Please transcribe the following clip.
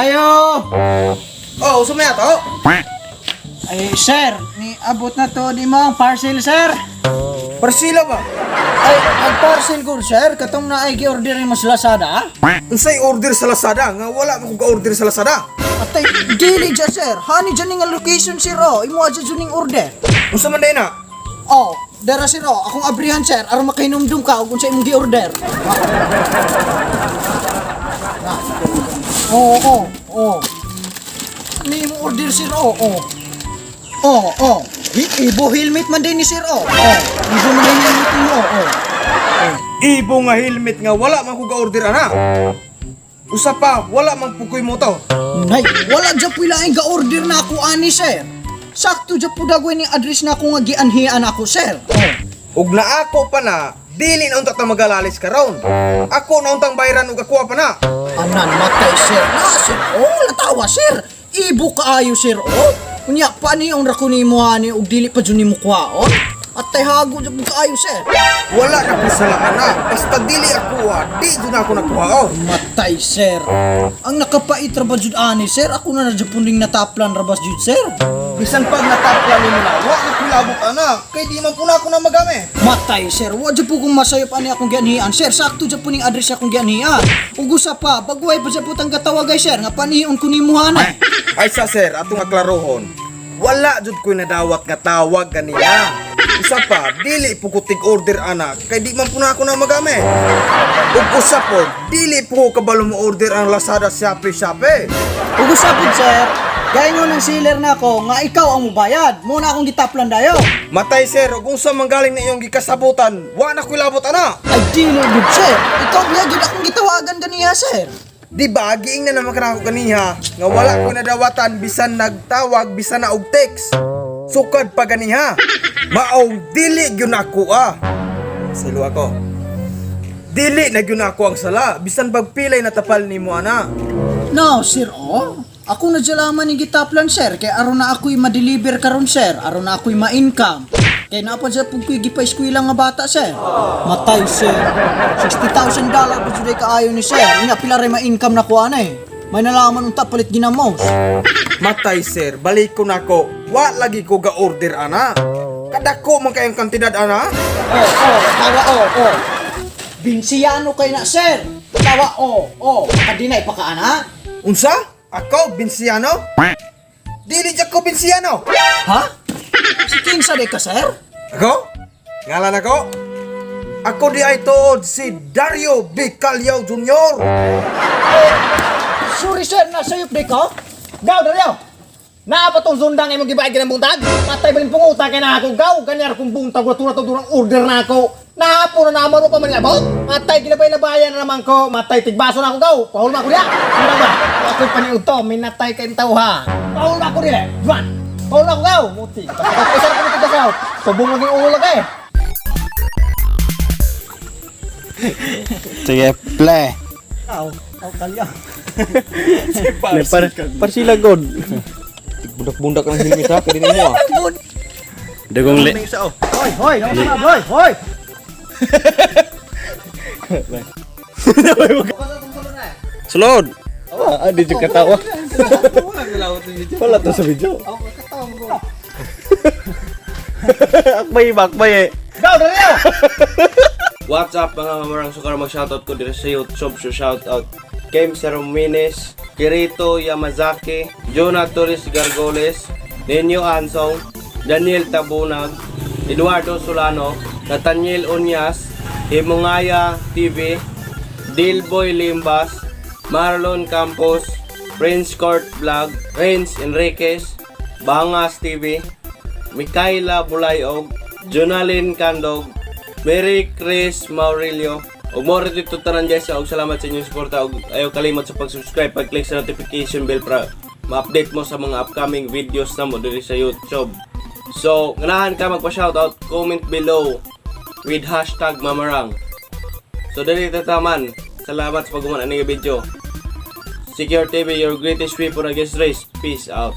Ayo! Oh, usa may ato. Ay, sir, ni abot na to di mo ang parcel, sir. Parsila ba? Ay, ang parcel ko, sir, katong na ay gi-order mo sa Lazada. Unsay order sa Lazada nga wala man ko ga-order sa Lazada? Atay, dili dyan, sir. Hani dyan nga location, sir, oh. Imo adyan dyan ning order. Unsa man day na? Oh, dara, sir, oh. Akong abrihan, sir, aron makahinumdum ka og unsa imong gi-order. Oo. Ni imong order, sir, oh, oh. Oh. Ibo helmet man din ni sir, oh. Oh, ibo man din helmet mo, oh. Ibo nga helmet nga wala man ko ga-order ana. Usa pa, wala man pukoy mo to. Nay, wala dyan po ilaing ga-order na ako ani, sir. Sakto dyan po dagoy ni address na ako nga gianhian ako, sir. Oh. Ug na ako pa na, dili na unta ta magalalis karon. Ako na untang bayran ug akuha pa na. Anan, matay, sir. Na, sir. Oh, natawa, sir. Ibo kaayo, sir. Oh. Unya, paano yung rako ni mo, ani, ug dili pa dyan ni mo kuhaon? Atay hago dyan po kaayo, sir. Wala na ko sala ana. Basta dili ako ah, di jud na ako nakuha oh. Matay, sir. Ang nakapait ra ba jud ani, sir? Ako na na dyan po ning nataplan ra ba jud, sir? Bisan pag natapla nimo na, wa na ko labot ana. Kay di man po na ako na magame. Matay, sir. Wa dyan po kung masayop ani akong gianhian, sir. Sakto dyan po ning address akong gianhian. Ug usa pa, bagway pa dyan po tang katawagay, sir. Nga panion ko nimo hanay. Ay sa sir, atong aklarohon. Wala jud ko'y nadawat nga tawag ganiya. Usa pa, dili po ko tig-order ana kay di man po na ako na magame. Ug usa po, dili po ko kabalo mo order ang Lazada, Shopee, Shopee. Ug usa pud, sir, gayon ng sealer na ako nga ikaw ang mubayad. Muna akong gitaplan dayo. Matay sir, ug unsa man galing na iyong gikasabutan, wa na ko'y labot ana. Ay dili gud, sir. Ikaw biya gid akong gitawagan ganiya, sir. Di ba giing na naman kanako ganiha nga wala ko'y nadawatan bisan nagtawag bisan na og text. Sukad pa ganiha. Maong dili gyud ako ah. Silo ako. Dili na gyud ako ang sala bisan bagpilay na tapal nimo ana. No, sir, oh. Ako na dyan lamang ni gitaplan, sir. Kay aron na ako'y ma-deliver karon, sir. Aron na ako'y ma-income. Kay napa dyan pug ko'y gipa-eskwela nga bata, sir. Matay, sir. $60,000 pa juday kaayo ni sir. Ina pila ray ma-income na kuha na eh. May nalaman unta palit ginamos. Matay sir, balik ko nako. Wa lagi ko ga order ana. Kadako man kayong kantidad ana. Oh, tawa, oh. Binsiyano kay na, sir. Tawa, oh. Kadinay pa ka, ana? Unsa? Ako Binsiano? Dili jud ko Binsiano. Ha? Si kinsa day ka, sir? Ako? Ngalan ako? Ako di ay tuod si Dario B. Calio Jr. Sorry, sir. Nasayop day ka? Gaw, Dario! Naa pa tong sundang imong gibayad ka ng buntag? Patay ba rin punguta kay na ako, gaw? Ganyar kong buntag, wala tulad durang order na ako. Nahapo na naman mo pa man abot? Matay, ginabay-labayan na naman ko. Matay, tigbaso na ako, gaw. Pahulma ko diya. Sundang ba? Ako'y paniud to, minatay kayong tao, ha? Pahulma ko diya. Juan! Pahulma ko, gaw! Muti. Isa na kami tigas, gaw. Tubong lagi ulo ka, eh. Sige, play. Aw, aw kalya. Par parsila god. Bundak-bundak ang helmet ha, kaya mo ah. Dagong li. Hoy, hoy, naunsa na, hoy, hoy. Sulod. Ah, di jud katawa. Wala to sa video. Akbay ba, akbay eh. Gaw, Dario! What's up mga mamarang sukar, mag-shoutout ko dito sa YouTube. So shoutout Kem Serumines, Kirito Yamazaki, Jonah Torres Gargoles, Nenyo Ansong, Daniel Tabunag, Eduardo Solano, Nathaniel Onyas, Himungaya TV, Dilboy Limbas, Marlon Campos, Prince Court Vlog, Renz Enriquez, Bangas TV, Mikaela Bulayog, Jonalyn Candog, Mary Chris Maurilio, ug mo rin dito tanan guys, ug salamat sa inyong suporta ug ayaw kalimot sa pag-subscribe, pag-click sa notification bell para ma-update mo sa mga upcoming videos na mo diri sa YouTube. So, ganahan ka magpa-shoutout, comment below with #mamarang. So, dili tataman. Salamat sa pag-guman ani nga video. Secure TV, your greatest weapon against race. Peace out.